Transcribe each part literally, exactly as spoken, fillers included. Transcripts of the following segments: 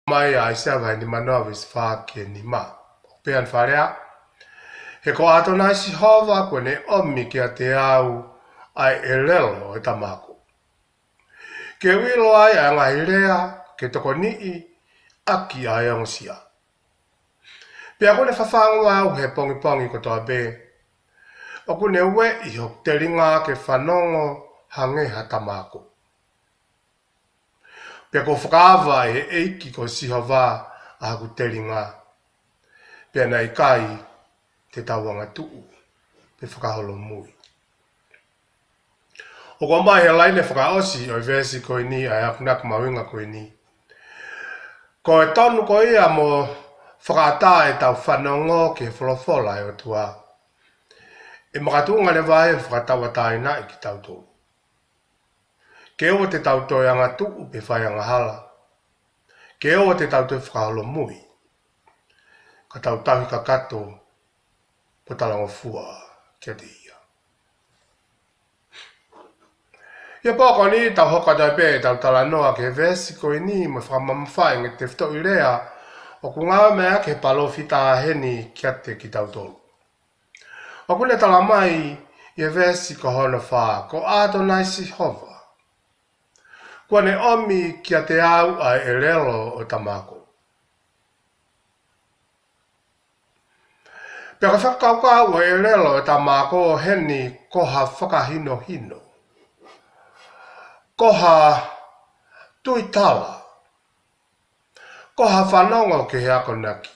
Mai ʻa ʻAisea vahe nimanoa veesi fā ki he nima. ʻOku pehē ʻene fakalea: He ko ʻĀtonai Sihova kuo ne ʻomi kiate au ʻa e ʻelelo ʻo e tama ako, ke u ʻilo ai ʻa e ngaahi lea ke tokoniʻi ʻaki ʻa e ongosia. Pea kuo ne fafangu au he pongipongi kotoa pē, ʻoku ne ueʻi hoku telinga ke fanongo hangē ha tama ako. Pea kuo fakaava ʻe he ʻEiki ko Sihova ʻa hoku telinga, pea naʻe ʻikai te tau angatuʻu pe fakaholomui. ʻOku ʻomai he laine fakaʻosi ʻo e veesi ko eni ʻa e akonaki mahuʻinga ko eni. Ko e tonu ko ia mo fakaʻatā ʻetau fanongo ki he folofola ʻa e ʻOtua, ʻe makatuʻunga leva ai ʻa e fakatauʻatāinaʻi kitautolu. Ke ʻoua te tau toe angatuʻu pe fai angahala. Ke ʻoua te tau toe fakaholomui. Ka tau tauhi kakato mo talangofua kiate ia. ʻI he pō ko eni tau hoko atu ai pē ʻetau talanoa ki he veesi ko eni mo e fakamamafaʻi ʻa e ngaahi tefitoʻi lea ʻoku ngāueʻaki ʻe he palōfita heni kiate kitautolu. ʻOku ne talamai ʻi he veesi ko hono fā: Ko ʻĀtonai Sihova kuo ne ʻomi kiate au ʻa e ʻelelo ʻo e tama ako. Pea ko e fakakaukau ʻo e ʻelelo ʻo e tama ako heni ko ha fakahinohino, ko ha tuitala, ko ha fanongo ki he akonaki,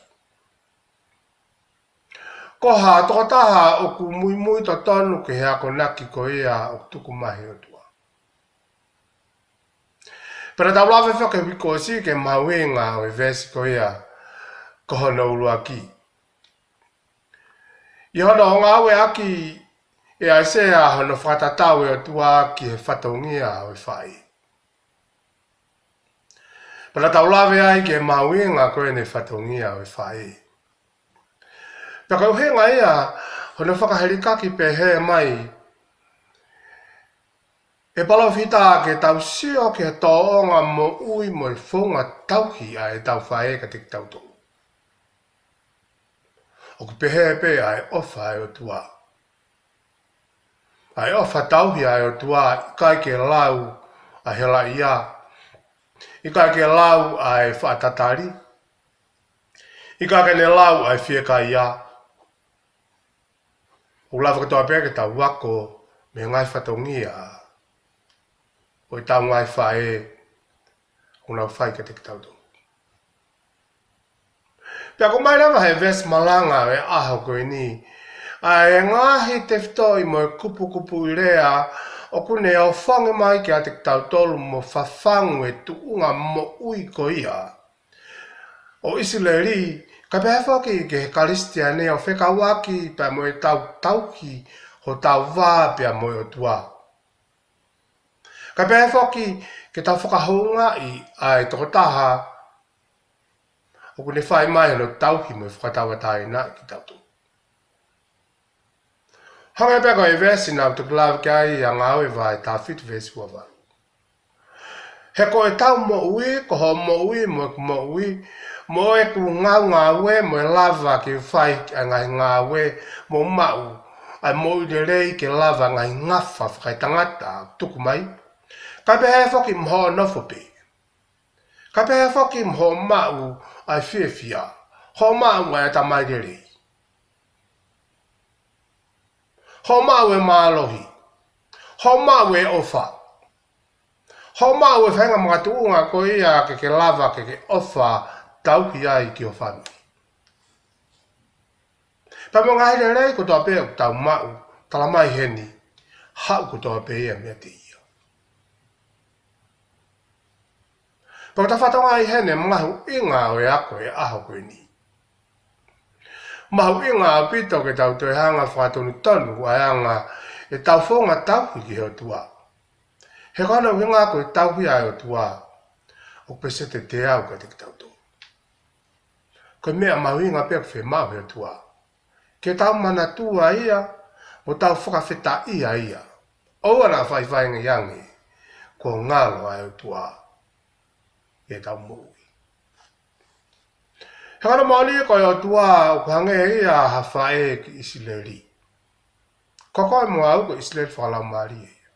ko ha tokotaha ʻoku muimui totonu ki he akonaki ko ia ʻoku tuku mai ʻe he ʻOtua. Pea naʻa tau lave foki he uike kuo ʻosi ki he mahuʻinga ʻo e veesi ko ia ko hono ʻuluaki, ʻi hono ngāueʻaki ʻe ʻAisea hono fakatatau ʻa e ʻOtua ki he fatongia ʻo e faʻē. Pea naʻa tau lave ai ki he mahuʻinga ko eni ʻo e fatongia ʻo e faʻē. Pea ko e ʻuhinga ia hono fakahelikaki pehē mai ʻe he palōfita ke tau sio ki he tōʻonga moʻui mo e founga tauhi ʻa ʻetau faʻē kiate kitautolu. ʻOku pehē pē ʻa e ʻofa ʻa e ʻOtua. ʻA e ʻofa tauhi ʻa e ʻOtua, ʻikai ke lau ʻa e helaʻia, ʻikai ke lau ʻa e faʻa tatali, ʻikai ke ne lau ʻa e fiekaia. ʻOku lava kotoa pē ke tau ako mei he ngaahi fatongia ʻo ʻetau ngaahi faʻē ʻoku nau fai kiate kitautolu. Pea ʻoku ʻomai leva he veesi malanga ʻo e ʻaho ko eni ʻa e ngaahi tefitoʻi mo e kupukupuʻi lea ʻoku ne ʻofongi mai kiate kitautolu mo fafangu e tuʻunga moʻui ko ia ʻo ʻIsileli, kae pehē foki ki he Kalisitiane ʻo fekauʻaki pea mo ʻetau tauhi hotau vā pea mo e ʻOtua. Kae pehē foki ke tau fakahoungaʻi ʻa e tokotaha ʻoku ne fai mai hono tauhi mo e fakatauʻatāinaʻi kitautolu. Hangē pē ko e veesi naʻa tau toki lave ki ai ʻa Ngāue vahe tahafitu veesi uavalu. He ko ʻetau moʻui, ko hoʻo moʻui mo ʻeku moʻui, mo ʻeku ngāue, mo e lava ke fai ʻa e ngaahi ngāue, mo maʻu ʻa e moʻui lelei ke lava ʻa e ngaahi ngafa fakaetangata ʻoku tuku mai. Kae pehē foki mo hoʻo nofo pē. Kae pehē foki mo hoʻo maʻu ʻa e fiefia, hoʻo maʻu ʻa e ʻatamai lelei, hoʻo maʻu e mālohi, hoʻo maʻu e ʻofa, hoʻo maʻu e faʻahinga makatuʻunga ko ia ke ke lava ke ke ʻofa tauhi ai ki ho fāmili. Pea mo e ngaahi lelei kotoa pē ʻoku tau maʻu, talamai heni, haʻu kotoa pē ia meiate ia. Pea ʻoku tau fakatokangaʻi heni e mahuʻinga ʻo e ako ʻo e ʻaho ko eni. Mahuʻinga ʻaupito ke tau toe hanga ʻo fakatonutonu ʻa e anga ʻetau founga tauhi ki he ʻOtua. He ko hono ʻuhinga ko e tauhi ʻa e ʻOtua ʻoku peseti ʻe teau kiate kitautolu. Ko e meʻa mahuʻinga pē ʻoku fiemaʻu ʻe he ʻOtua ke tau manatua ia, mo tau fakafetaʻia ia. ʻOua naʻa faifai ange ange kuo ngalo ʻa e ʻOtua ʻi heʻetau moʻui. He ko hono moʻoni ko e ʻOtua ʻoku hangē ia ha faʻē ki ʻIsileli. Ko koe mo au ko ʻIsileli fakalaumālie ia.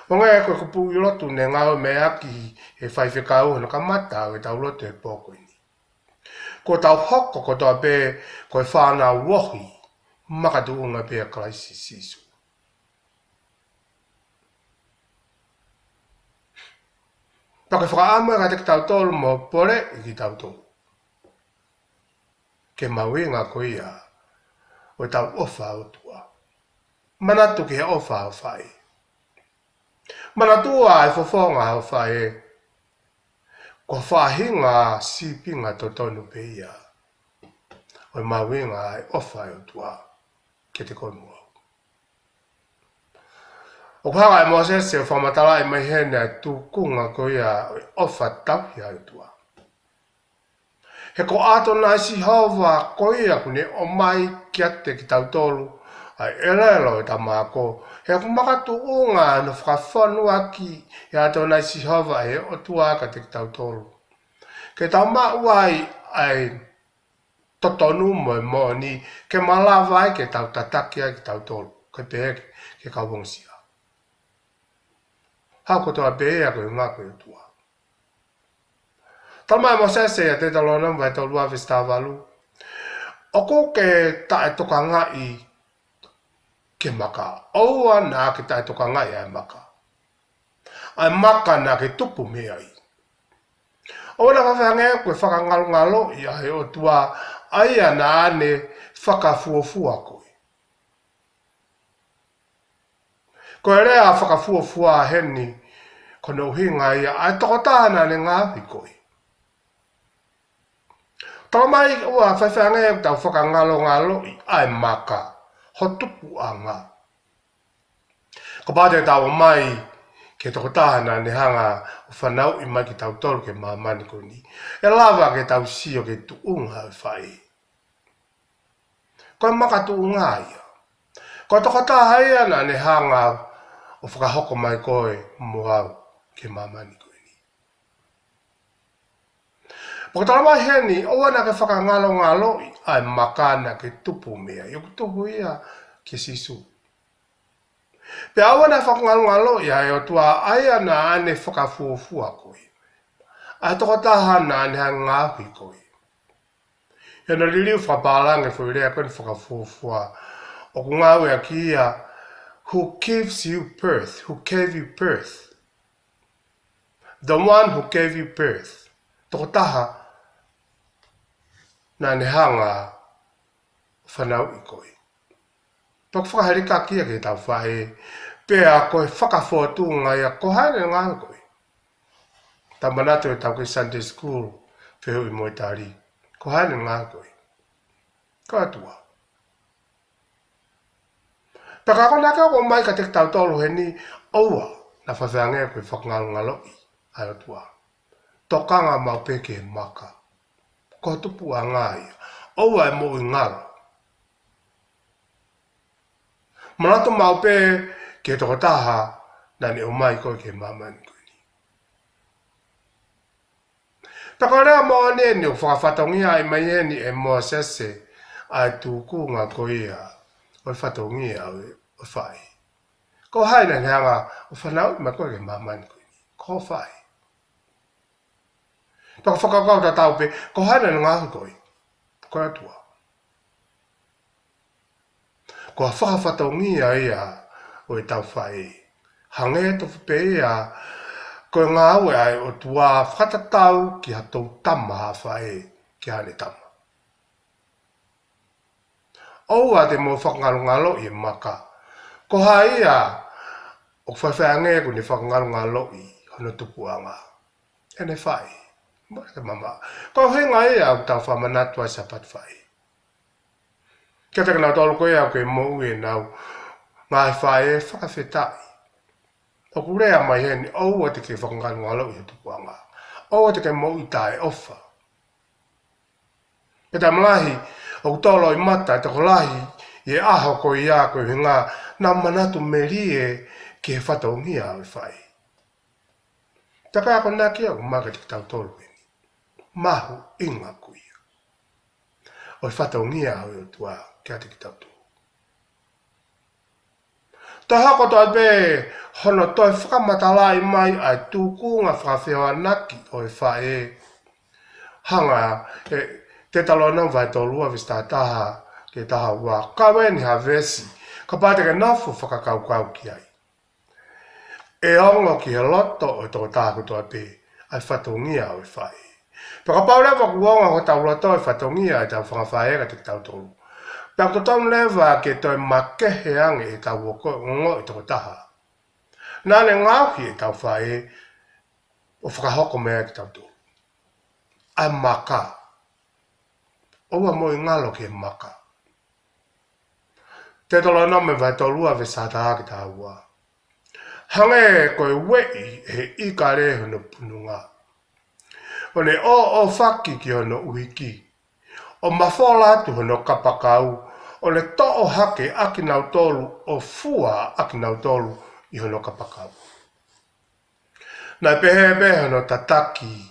ʻO hangē ko e kupuʻi lotu ne ngāueʻaki ʻe he faifekau ʻi hono kamata ʻo ʻetau lotu he pō ko eni. Kuo tau hoko kotoa pē ko e fānau ohi makatuʻunga pē ʻia Kalaisi Sīsū. Pea ko e fakaʻamu ia kiate kitautolu mo poleʻi kitautolu ki he mahuʻinga ko ia ʻo ʻetau ʻofa ʻa e ʻOtua. Manatu ki he ʻofa ʻa e faʻē. Manatuʻi ʻa e fofonga ʻo e faʻē ko e faʻahinga sīpinga totonu pē ia ʻo e mahuʻinga ʻa e ʻofa ʻa e ʻOtua kiate koe mo au. ʻOku hanga ʻe Mōsese ʻo fakamatalaʻi mai heni ʻa e tūkunga ko ia ʻo e ʻofa tauhi ʻa e ʻOtua. He ko ʻĀtonai Sihova ko ia ʻoku ne ʻomai kiate kitautolu ʻa e ʻelelo ʻo e tama ako. He ʻoku makatuʻunga hono fakafōnuaʻi ʻe ʻĀtonai Sihova ʻa e ʻOtua kiate kitautolu, ke tau maʻu ai ʻa e totonu mo e moʻoni, ke malava ai ke tau tataki ai kitautolu, ke pehē ki he kau ongosia. Haʻu kotoa pē ia ko e ngāue ʻa e ʻOtua. Talamai ʻe Mōsese ʻia Teutalōnome vahe tolu ua veesi taha valu: ʻOku ke taʻetokangaʻi ki he maka. ʻOua naʻa ke taʻetokangaʻi ʻa e maka. ʻA e maka naʻa ke tupu mei ai. ʻOua naʻa faifai ange ko e fakangalongaloʻi ʻa e ʻOtua, ʻa ia naʻa ne fakafuofua koe. Ko e lea fakafuofua heni, ko hono ʻuhinga ia ʻa e tokotaha naʻa ne ngaohi koe. Talamai ʻoua faifai ange ke tau fakangalongaloʻi ʻa e maka, ho tupuʻanga. Kapau te tau ō mai ki he tokotaha naʻa ne hanga ʻo fanauʻi mai kitautolu ki he māmani ko eni, ʻe lava ke tau sio ki he tuʻunga ʻo e faʻē. Ko e makatuʻunga ia. Ko e tokotaha ia naʻa ne hanga ʻo fakahoko mai koe mo au ki he māmani ko eni. Pea ʻoku talamai heni, ʻoua naʻa ke fakangalongaloʻi ʻa e maka naʻa ke tupu mei ai. ʻOku tuhu ia kia Sīsū. Pea ʻoua naʻa fakangalongaloʻi ʻa e ʻOtua, ʻa ia naʻa ne fakafuofua koe. ʻA e tokotaha naʻa ne hanga ʻo ngaohi koe. ʻI hono liliu fakapālangi e foʻi lea ko eni fakafuofua, ʻoku ngāueʻaki ia, who gives you birth, who gave you birth. The one who gave you birth. Tokotaha naʻa ne hanga ʻo fanauʻi koe. Pea ʻoku fakahelekaki ia ki heʻetau faʻē, pea ko e fakafōtunga ia, ko hai naʻa ne ngaohi koe. Tau manatu ʻetau kei Sunday school, fehuʻi mo e tali. Ko hai naʻa ne ngaohi koe. Ko e ʻOtua. Pea ka ko e ʻuhinga ia ʻoku ʻomai kiate kitautolu heni, ʻoua naʻa faifai ange ko e fakangalongaloʻi ʻa e ʻOtua. Tokanga maʻu pē ki he maka. Ko ho tupuʻanga ia. ʻOua ʻe moʻui ngalo. Manatu maʻu pē ki he tokotaha naʻa ne ʻomai koe ki he māmani ko eni. Pea ko e lea moʻoni eni ʻoku fakafatongiaʻi mai heni ʻe Mōsese ʻa e tūkunga ko ia ʻo e fatongia ʻo e, ʻo e faʻē. Ko hai naʻa ne hanga ʻo fanauʻi mai koe ki he māmani ko eni. Ko ho faʻē. Pea ʻoku fakakaukau tatau pē, ko hai naʻa ne ngaohi koe. Ko e ʻOtua. Ko e fakafatongia ia ʻo ʻetau faʻē. Hangē tofu pē ia ko e ngāue ʻa e ʻOtua fakatatau ki ha toe tama ha faʻē ki haʻane tama. ʻOua te mou fakangalongaloʻi e maka. Ko hai ia ʻoku faifai ange ʻoku ne fakangalongaloʻi hono tupuʻanga. ʻEne faʻē. Mo e mama. Ko e ʻuhinga ia ʻoku tau fakamanatu ai Sāpate Faʻē. Kiate kinautolu ko ia ʻoku moʻui ʻenau ngaahi faʻē, fakafetaʻi. ʻOku lea mai heni, ʻoua te ke fakangalongaloʻi ho tupuʻanga. ʻOua te ke moʻui taʻeʻofa. Pea taimi lahi, ʻoku tō loʻimata e tokolahi ʻi he ʻaho ko ia ko e ʻuhinga naʻa nau manatu melie ki he fatongia ʻo e faʻē. Pea ko e akonaki ia ʻoku maʻu kiate kitautolu eni. Mahuʻinga ko ia. ʻo e fatongia ʻo e ʻOtua kiate kitautolu. Toe hoko atu pē hono toe fakamatalaʻi mai ʻa e tūkunga fakafehoanaki ʻo e faʻē. Hanga ʻe Teutalōnome vahe tolu ua veesi taha taha ki he taha ua, kau eni ha veesi, kapau te ke nofo fakakaukau ki ai, ʻe ongo ki he loto ʻo e tokotaha kotoa pē ʻa e fatongia ʻo e faʻē. Pea kapau leva kuo ongo ki hotau loto e fatongia ʻo ʻetau fanga faʻē kiate kitautolu, pea ʻoku totonu leva ke toe makehe ange ʻetau ongoʻi tokotaha. Naʻa ne ngaohi ʻetau faʻē ʻo fakahoko mai kiate kitautolu ʻa e maka. ʻOua muʻa ʻe ngalo ki he maka. Teutalōnome vahe tolu ua veesi taha taha ki he taha ua. Hangē ko e ueʻi ʻe he ʻikale hono pununga, ʻo ne ʻōʻōfaki ki hono ʻuhiki, ʻo mafola atu hono kapakau, ʻo ne toʻo hake ʻakinautolu, ʻo fua ʻakinautolu ʻi hono kapakau. Naʻe pehē pē hono tataki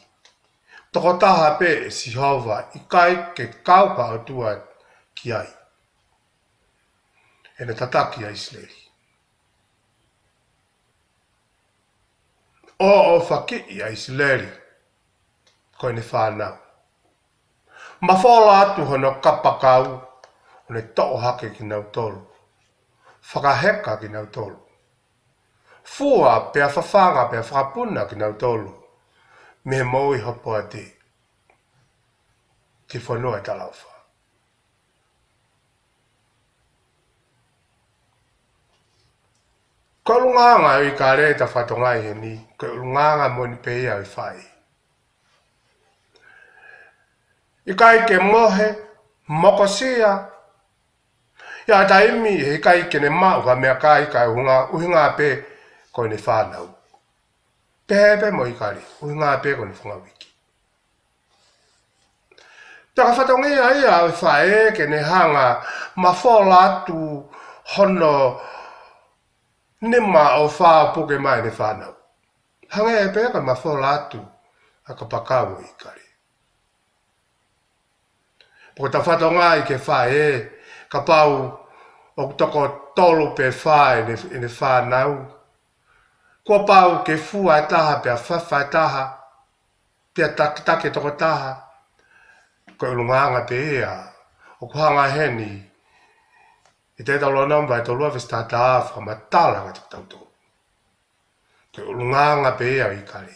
tokotaha pē ʻe Sihova, ʻikai ke kau ha ʻotua ki ai. ʻEne tataki ʻa ʻIsileli. ʻŌʻōfakiʻi ʻa ʻIsileli ko ʻene fānau. Mafola atu hono kapakau, ʻo ne toʻo hake kinautolu, fakaheka kinautolu, fua pea fafanga pea fakapuna kinautolu mei he moʻui hopoate ki he fonua ʻo e talaʻofa. Ko e ʻulungaanga ʻo e ʻikale ʻoku tau fatongia heni, ko e ʻulungaanga moʻoni pē ia ʻo e faʻē. ʻIkai ke mohe, mokosia, ʻi ha taimi he ʻikai ke ne maʻu ha meʻakai kae ʻuhinga, ʻuhinga pē ko ʻene fānau. Pehē pē mo e ʻikale, ʻuhinga pē ko ʻene fanga uike. Pea ko e fatongia ia ʻo e faʻē ke ne hanga mafola atu hono nima ʻo fāpuke mai ʻene fānau. Hangē pē ko e mafola atu ʻa e kapakau ʻo e ʻikale. Pea ʻoku tau fatongia ki he faʻē, kapau ʻoku toko tolu pe fā ʻene, ʻene fānau, kuo pau ke fua ʻe taha pea fafa ʻe taha, pea takitaki ʻe toko taha. Ko e ʻulungaanga pē ia ʻoku hanga heni ʻe Teutalōnome vahe tolu ua veesi taha taha fakamatala kiate kitautolu. Ko e ʻulungaanga pē ia ʻo e ʻikale.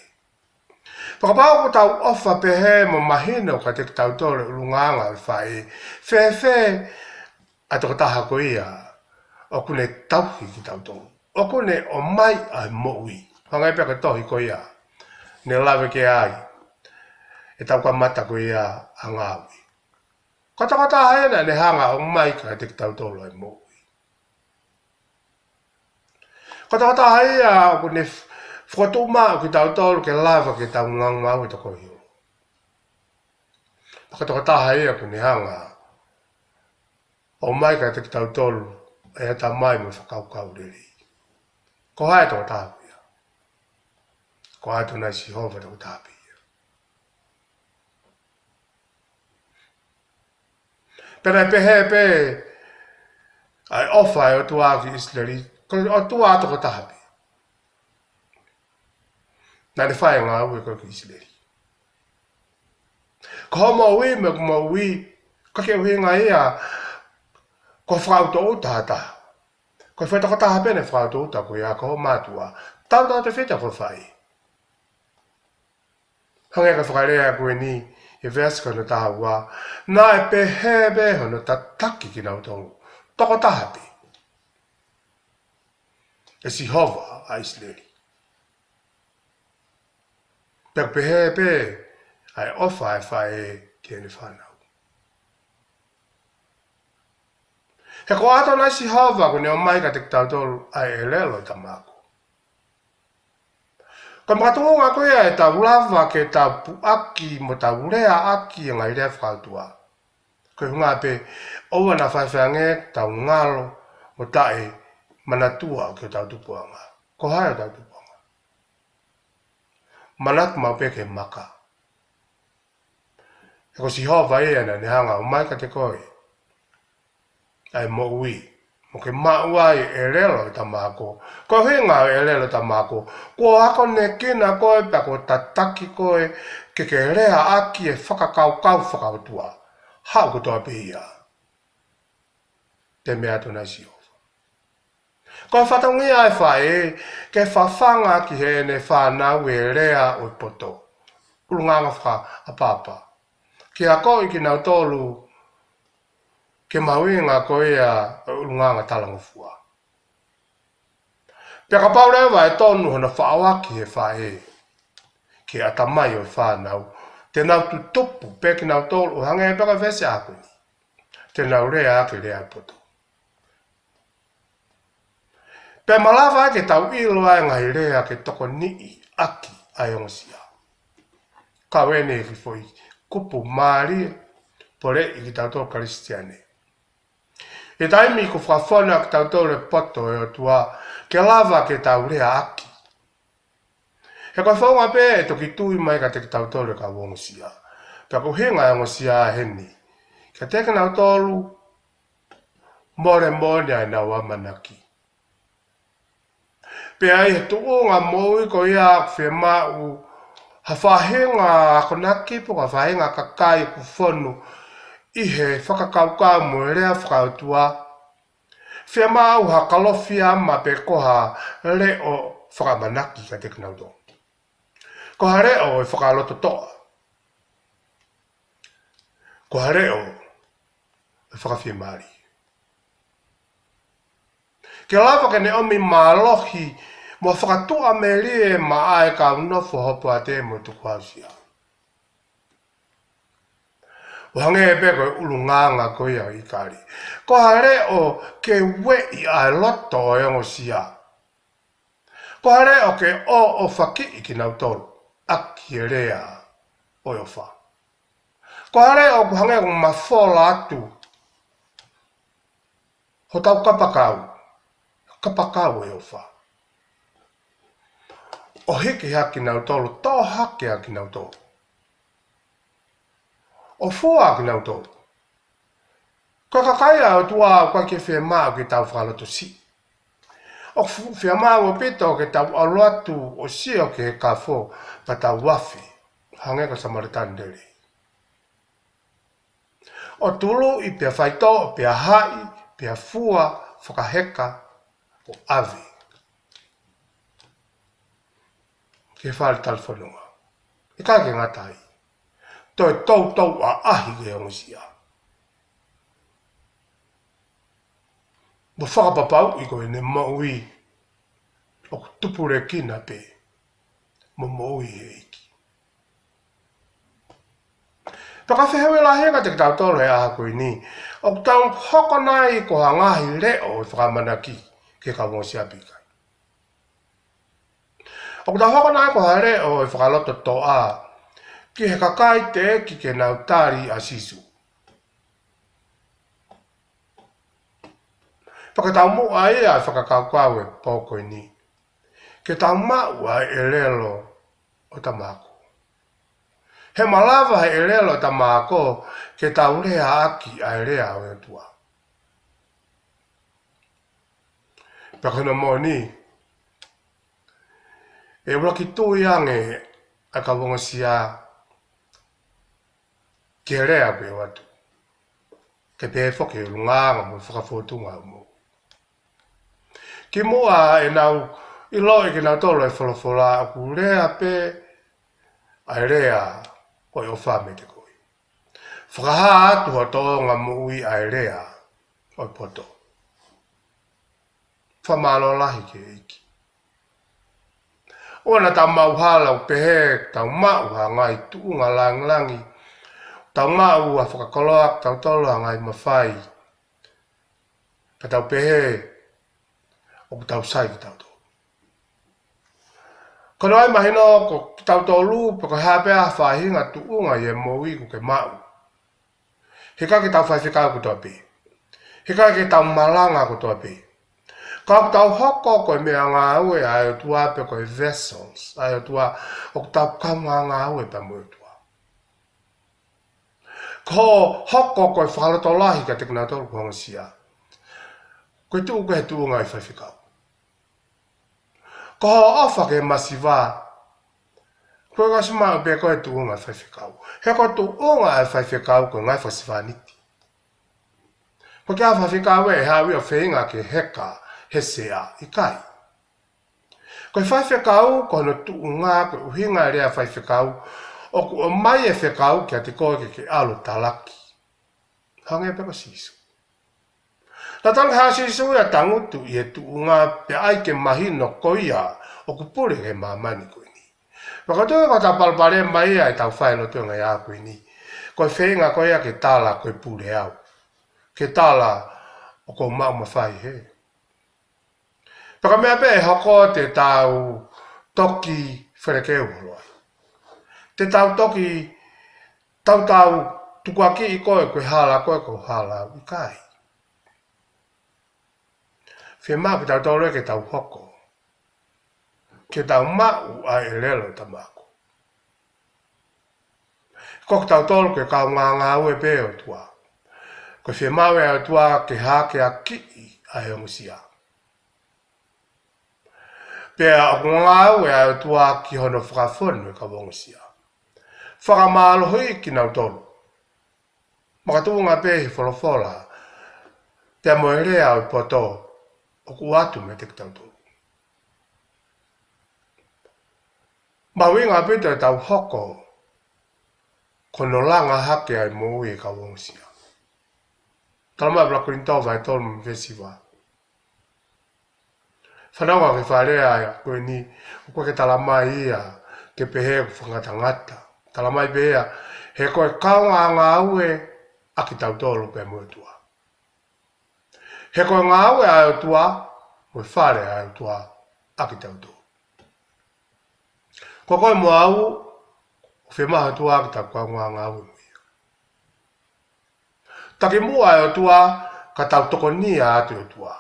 Pea kapau ʻoku tau ʻofa pehē mo mahino kiate kitautolu e ʻulungaanga ʻo e faʻē, fēfē ʻa e tokotaha ko ia ʻoku ne tauhi kitautolu, ʻoku ne ʻomai ʻa e moʻui? Hangē pē ko e tohi ko ia ne lave ki ai ʻetau kamata ko ia ʻa Ngāue. Ko e tokotaha ena naʻa ne hanga ʻo ʻomai kiate kitautolu ʻa e moʻui. Ko e tokotaha ia ʻoku ne f-, fokotuʻu maʻu kitautolu ke lava ke tau ngāue toko hiva. Ko e tokotaha ia ʻoku ne hanga ʻo ʻomai kiate kitautolu ʻa e ʻatamai mo e fakakaukau lelei. Ko hai e tokotaha ko ia? Ko ʻAtonai Sihova tokotaha pē ia. Pea naʻe pehē pē ʻa e ʻofa ʻa e ʻOtua ki ʻIsileli, ko e ʻOtua tokotaha pē naʻa ne fai e ngāue ko ē ki ʻIsileli. Ko hoʻo moʻui mo ʻeku moʻui, ʻoku ʻikai ke ʻuhinga ia ko e fakautuutu ha taha. Ko e foʻi tokotaha pē naʻe fakautuutu ko ia ko hoʻo mātuʻa. Tautautefito ko e faʻē. Hangē ko e fakalea ko eni ʻi he veesi ko hono taha ua, naʻe pehē pē hono tataki kinautolu tokotaha pē ʻe Sihova ʻa ʻIsileli. Pea ʻoku pehē pē ʻa e ʻofa ʻa e faʻē ki heʻene fānau. He ko ʻAtonai Sihova ʻoku ne ʻomai kiate kitautolu ʻa e ʻelelo ʻo e tama ako. Ko e makatuʻunga ko ia ʻetau lava ke tau puʻaki mo tau leaʻaki e ngaahi lea fakaʻotua, ko e ʻuhinga pē ʻoua naʻa faifai ange tau ngalo mo taʻe manatua ʻa hotau tupuʻanga. Ko hai hotau tupuʻanga? Manatu maʻu pē ki he maka. He ko Sihova ia naʻa ne hanga ʻo ʻomai kiate koe ʻa e moʻui, mo ke maʻu ai e ʻelelo ʻo e tama ako. Ko e ʻuhinga ʻo e ʻelelo ʻo e tama ako, kuo akonekina koe pea kuo tataki koe ke ke leaʻaki e fakakaukau fakaʻotua. Haʻu kotoa pē ia. Te mea atu nai Sihova. Ko e fatongia ʻa e faʻē ke fafanga ki heʻene fānau e lea ʻo e poto. ʻUlungaanga fakaʻapaʻapa. Ke akoʻi kinautolu ke mahuʻinga ko ia ʻo e ʻulungaanga talangofua. Pea kapau leva ʻe tonu hono faʻoaki ʻe he faʻē ki he ʻatamai ʻo e fānau, te nau tutupu pē kinautolu ʻo hangē pē ko e veesi ʻaho ko eni. Te nau leaʻaki e lea poto. Pea malava ai ke tau ʻilo ʻa e ngaahi lea ke tokoniʻi ʻaki ʻa e ongosia. Kau eni e kiʻi foʻi kupu mālie, poleʻi kitautolu Kalisitiane. ʻI he taimi ʻoku fakafonu ai kitautolu e poto ʻo e ʻOtua, ke lava ke tau leaʻaki. He ko e founga pē ʻe toki tui mai kiate kitautolu e kau ongosia. Pea ko e ʻuhinga e ongosia heni, kiate kinautolu molemole ʻenau ʻamanaki. Pea ʻi he tuʻunga moʻui ko ia ʻoku fiemaʻu ha faʻahinga akonaki pe ko ha faʻahinga kakai ʻoku fonu ʻi he fakakaukau mo e lea fakaʻotua, fiemaʻu ha kalofiama pe ko ha leʻo fakaʻamanaki kiate kinautolu. Ko ha leʻo ʻe fakalototoʻa. Ko ha leʻo ʻe fakafiemālie. Ke lava ke ne ʻomi mālohi mo fakatuʻamelie maʻa e kau nofo hopoate mo tukuhausia. ʻO hangē pē ko e ʻulungaanga ko ia ʻo ʻIkale. Ko ha leʻo ke ueʻi ʻa e loto ʻo e ongosia. Ko ha leʻo ke ʻoʻofakiʻi kinautolu ʻaki e lea ʻo e ʻofa. Ko ha leʻo ʻoku hangē ʻoku mafola atu hotau kapakau, kapakau ʻo e ʻofa. ʻO hiki hake kinautolu, toʻo hake ʻa kinautolu. ʻO fua ʻa kinautolu. Ko e kakai ʻa e ʻOtua ʻoku ʻikai ke fiemaʻu ke tau fakalotosiʻi. ʻOku fu-, fiemaʻu ʻaupito ke tau ʻalu atu ʻo sio ki he kafo pea tau afe. Hangē ko e Samēlitane lelei. ʻO tuluʻi pea faitoʻo, pea haʻi, pea fua, fakaheka, ʻo ʻave ki he fale talifonua. ʻIkai ke ngata ai. Toe toutou ʻaʻahi ki he ongosia. Mo fakapapauʻi ko ʻene moʻui ʻoku tupulekina pē mo moʻui ʻi he ʻEiki. Pea ko e fehuʻi lahi ia kiate kitautolu he ʻaho ko eni. ʻOku tau hoko nai ko ha ngaahi leʻo ʻo e fakaʻamanaki ki he kau ongosia pe ʻikai? ʻOku tau hoko nai ko ha leʻo ʻo e fakalototoʻa ki he kakai teʻeki ke nau tali ʻa Sīsū? Pea ke taumuʻa ia ʻa e fakakaukau ʻo e pō ko eni. Ke tau maʻu ʻa e ʻelelo ʻo e tama ako. He malava he ʻelelo ʻo e tama ako ke tau leaʻaki ʻa e lea ʻo e ʻOtua. Pea ko hono moʻoni, ʻe ʻuluaki tui ange ʻa e kau ongosia ki he lea ʻoku ʻoatu. Kae pehē foki e ʻulungaanga mo e fakafōtunga ʻo e moʻui. Kimuʻa ʻenau ʻiloʻi kinautolu e folofola ʻoku lea pē ʻa e lea ʻo e ʻofa meiate koe. Fakahā atu ho tōʻonga moʻui ʻa e lea ʻo e poto. Fakamālō lahi ki he ʻEiki. ʻOua naʻa tau maʻu hala ʻo pehē, tau maʻu ha ngaahi tuʻunga langilangi. Tau maʻu ha fakakoloa, tau tolo ha ngaahi mafai. Ka tau pehē, ʻoku tau sai kitautolu. Ko hono ʻai mahino ko kitautolu, pe ko e hā pē ha faʻahinga tuʻunga ʻi he moʻui ʻoku ke maʻu. Heʻikai ke tau faifekau kotoa pē. Heʻikai ke tau malanga kotoa pē. Ka ʻoku tau hoko ko e meʻangāue ʻa e ʻOtua pe ko e vessels ʻa e ʻOtua, ʻoku tau kaungā ngāue pē mo e ʻOtua. Ko hoʻo hoko ko e fakalotolahi kiate kinautolu kuo ongosia, ko e tuʻu ko ē he tuʻunga ʻo e faifekau. Ko hoʻo ʻofa ki he masiva, ko e ʻosi maʻu pē ko e tuʻunga ʻo e faifekau. He ko e tuʻunga ʻo e faifekau ko e ngaahi fakasevāniti. Ko e kau faifekau ʻe haʻu ia ʻo feinga ke heka he sea, ʻikai. Ko e faifekau, ko hono tuʻunga, ko e ʻuhinga e lea faifekau, ʻoku ʻomai e fekau kiate koe ke ke ʻalu ʻo talaki. Hangē pē ko Sīsū. Naʻe tala ʻe Sīsū ia ʻo tangutu ʻi he tuʻunga pea ʻai ke mahino ko ia ʻoku pule ki he māmani ko eni. Pea ko e tuʻunga ko ʻetau palopalema ia ʻetau fai lotu he ngaahi ʻaho ko eni, ko e feinga ko ia ke tala ko e pule au. Ke tala ʻoku ou maʻu mafai hē. Pea ko e meʻa pē ʻe hoko te tau toki felekeu holo ai. Te tau toki tautau tukuakiʻi koe, ko e hala koe, ko e hala au, ʻikai. Fiemaʻu ke tau tolo ke tau hoko, ke tau maʻu ʻa e ʻelelo ʻa e Tamai. Ko kitautolu ko e kau ngāngāue pē ʻa e ʻOtua. Ko e fiemaʻu ʻa e ʻOtua ke hākeakiʻi ʻa e ongosia. Pea ʻoku ngāue ʻa e ʻOtua ki hono fakafonu e kau ongosia. Fakamālohiʻi kinautolu. Makatuʻunga pē he folofola, pea mo e lea ʻo e poto ʻoku ʻoatu meiate kitautolu. Mahuʻinga ʻaupito ʻetau hoko ko hono langa hake ʻa e moʻui e kau ongosia. Talamai ʻe ʻuluaki Kolinitō vahe tolu mo e veesi hiva. Fanongo ki he fakalea ko eni, ʻoku ʻikai ke talamai ia ke pehē ʻoku fakangatangata. Talamai pē ia, he ko e kau ngāngāue ʻa kitautolu pea mo e ʻOtua. He ko e ngāue ʻa e ʻOtua, mo e fale ʻa e ʻOtua ʻa kitautolu. Ko koe mo au, ʻoku fiemaʻu ʻe he ʻOtua ke tau kau ngāngāue mo ia. Takimuʻa ʻa e ʻOtua, ka tau tokonia atu e ʻOtua.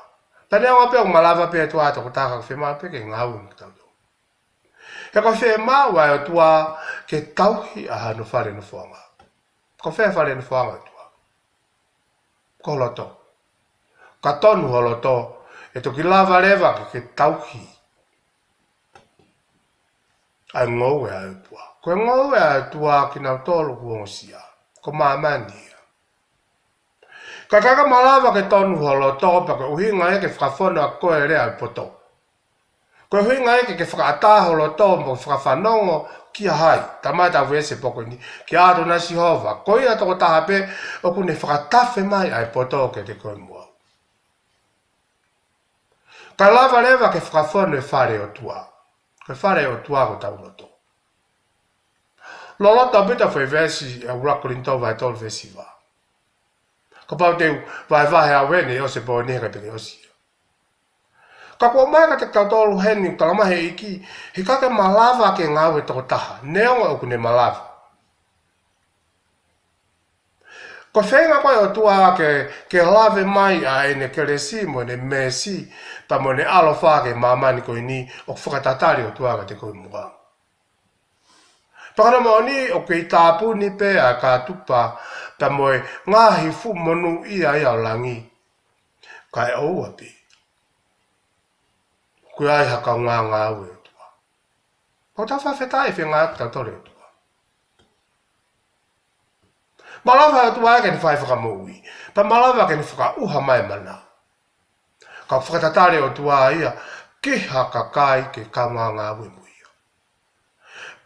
Pea neongo pē ʻoku malava pē ʻa e ʻOtua ʻa e tokotaha, ka ʻoku fiemaʻu pē ke ngāue mo kitautolu. He ʻoku fiemaʻu ʻa e ʻOtua ke tauhi ʻa hono fale nofoʻanga. Ko fē fale nofoʻanga ʻo e ʻOtua? Ko ho loto. Ka tonu ho loto, ʻe toki lava leva ke ke tauhi ʻa e ngoue ʻa e ʻOtua. Ko e ngoue ʻa e ʻOtua kinautolu ʻoku ongosia. Ko māmani ia. Ka ʻikai ke malava ke tonu ho loto, pea ko e ʻuhinga ia ke fakafonu ʻaki koe e lea ʻo e poto. Ko e ʻuhinga ia ke ke fakaʻatā ho loto mo fakafanongo kia hai. Talamai ʻe he veesi he pō ko eni, kia ʻAtonai Sihova. Ko ia tokotaha pē ʻoku ne fakatafe mai ʻa e poto kiate koe mo au. Ka lava leva ke fakafonu e fale ʻo e ʻOtua. Ko e fale ʻo e ʻOtua ko hotau loto. Loloto ʻaupito e foʻi veesi ʻa e ʻuluaki Kolinitō vahe tolu veesi hiva. Kapau te u vahevahe au eni ʻo se pō ni he ʻikai pē ke ʻosi ia. Ka kuo ʻomai kiate kitautolu heni, talamai ʻe he ʻEiki, he ʻikai ke malava ke ngāue tokotaha, neongo ʻoku ne malava. Ko e feinga ko ē ʻa e ʻOtua ke, ke lave mai ʻa ʻene kelesi mo ʻene meesi, pea mo ʻene ʻaloʻofa ki he māmani ko eni, ʻoku fakatatali ʻa e ʻOtua kiate koe mo au. Pea ko hono moʻoni ʻoku kei tāpuni pē ʻa e kātupa, pea mo e ngaahi fuʻu monūʻia ia ʻo langi. Kae ʻoua pē, ʻoku ʻi ai ha kau ngāngāue ʻa e ʻOtua. ʻOku tau fakafetaʻi he feinga ʻa kitautolu ʻa e ʻOtua. Malava ʻa e ʻOtua ke ne fai fakamoʻui. Pea malava ke ne fakaʻuha mai e mana. Ka ʻoku fakatatali ʻa e ʻOtua ia ki ha kakai ke kau ngāngāue mo ia.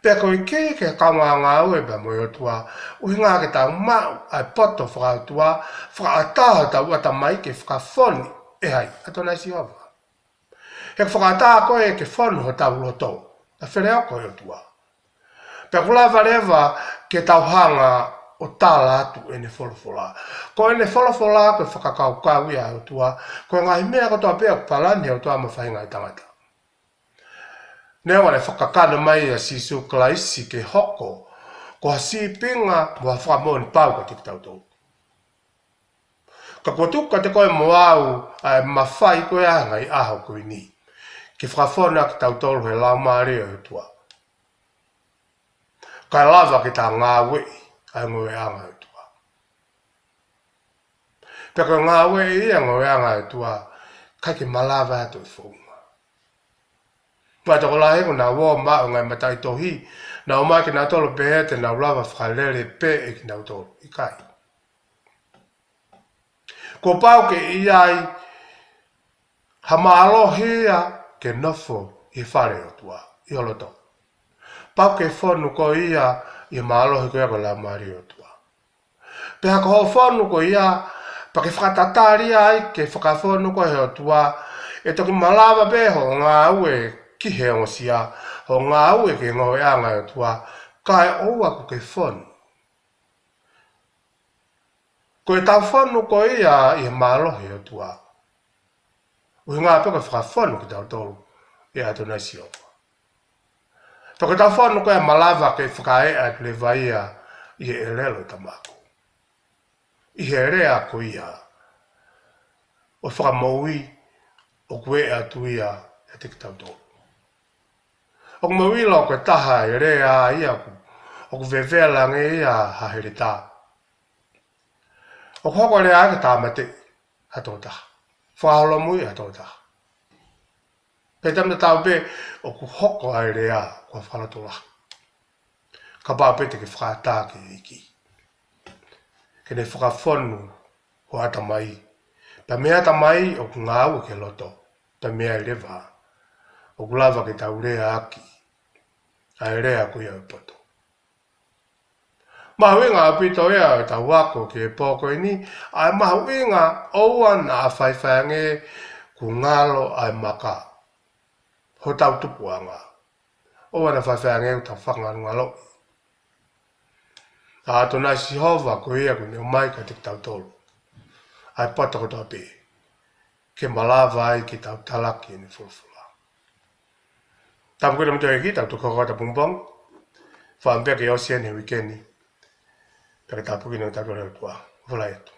Pea ko e kī ke kau ngāngāue pea mo e ʻOtua, ʻuhinga ke tau maʻu ʻa e poto fakaʻotua, fakaʻatā hotau ʻatamai ke fakafonu ʻe hai? ʻAtonai Sihova. He ʻoku fakaʻatā ko ē ke fonu hotau loto, ʻa e feleoko ʻa e ʻOtua. Pea ʻoku lava leva ke tau hanga ʻo tala atu ʻene folofola. Ko ʻene folofola ko e fakakaukau ia ʻa e ʻOtua, ko e ngaahi meʻa kotoa pē ʻoku palani ʻe he ʻOtua maʻa e faʻahinga ʻo e tangata. Neongo naʻe fakakakano mai ʻa Sīsū Kalaisi ke hoko ko ha sīpinga mo ha fakamoʻoni pau kiate kitautolu. Ka kuo tuku kiate koe mo au ʻa e mafai ko ia he ngaahi ʻaho ko eni, ke fakafonu ʻa kitautolu he Laumālie ʻo e ʻOtua. Kae lava ke tau ngāueʻi ʻa e ngoueʻanga ʻo e ʻOtua. Pea ko e ngāue ia ʻo e ngāue ʻa e ʻOtua, ʻikai ke malava ʻe ha toe founga. Pea tokolahi ʻoku nau ō mai ʻo ngaahi mataʻitohi, nau ō mai kinautolu pehē te nau lava fakalele pē ʻe kinautolu. ʻIkai. Kuo pau ke ʻi ai ha mālohi ia ke nofo ʻi he fale ʻo e ʻOtua, ʻi ho loto. Pau ke fonu koe ia ʻi he mālohi ko ia ko e Laumālie ʻo e ʻOtua. Pea ko hoʻo fonu ko ia, pea ke fakatatali ai ke fakafonu koe ʻe he ʻOtua, ʻe toki malava pē hoʻo ngāue ki he ongosia, hoʻo ngāue ki he ngāue ʻa e ʻOtua, kae ʻoua kuo ke fonu. Ko ʻetau fonu ko ia ʻi he mālohi ʻo e ʻOtua, ʻuhinga pē ko e fakafonu kitautolu ʻe ʻAtonai Sihova. Pea ko ʻetau fonu ko ia ʻe malava ke fakaeʻa atu leva ia ʻi he ʻelelo ʻa e Tamai. ʻI he lea ko ia ʻo e fakamoʻui ʻoku ʻeʻa atu ia ʻiate kitautolu. ʻOku mou ʻilo ko e taha e lea ia ʻoku, ʻoku vevelange ia ha heletā. ʻOku hoko e lea ia ke tāmateʻi ha tokotaha, fakaholomui ha tokotaha. Pea taimi tatau pē ʻoku hoko ai e lea ko e fakalotolahi. Kapau pē te ke fakaʻatā ki he ʻEiki ke ne fakafonu ho ʻatamai. Pea mei he ʻatamai ʻoku ngāue ki he loto. Pea mei ai leva ʻoku lava ke tau leaʻaki ʻa e lea ko ia ʻo e poto. Mahuʻinga ʻaupito ia ʻetau ako ki he pō ko eni, ʻa e mahuʻinga ʻoua naʻa faifai ange kuo ngalo ʻa e maka hotau tupuʻanga. ʻOua naʻa faifai ange kuo tau fakangalongaloʻi ʻa ʻAtonai Sihova ko ia kuo ne ʻomai kiate kitautolu ʻa e poto kotoa pē, ke malava ai ke tau talaki ʻene folofola. Tāpuekina kimoutolu ʻe he ʻEiki, tau toki hoko atu ʻapongipongi. Fakaʻamu pē ke ʻosi eni e uike ni, pea ke tāpuekina kitautolu ʻe he ʻOtua. Folau atu.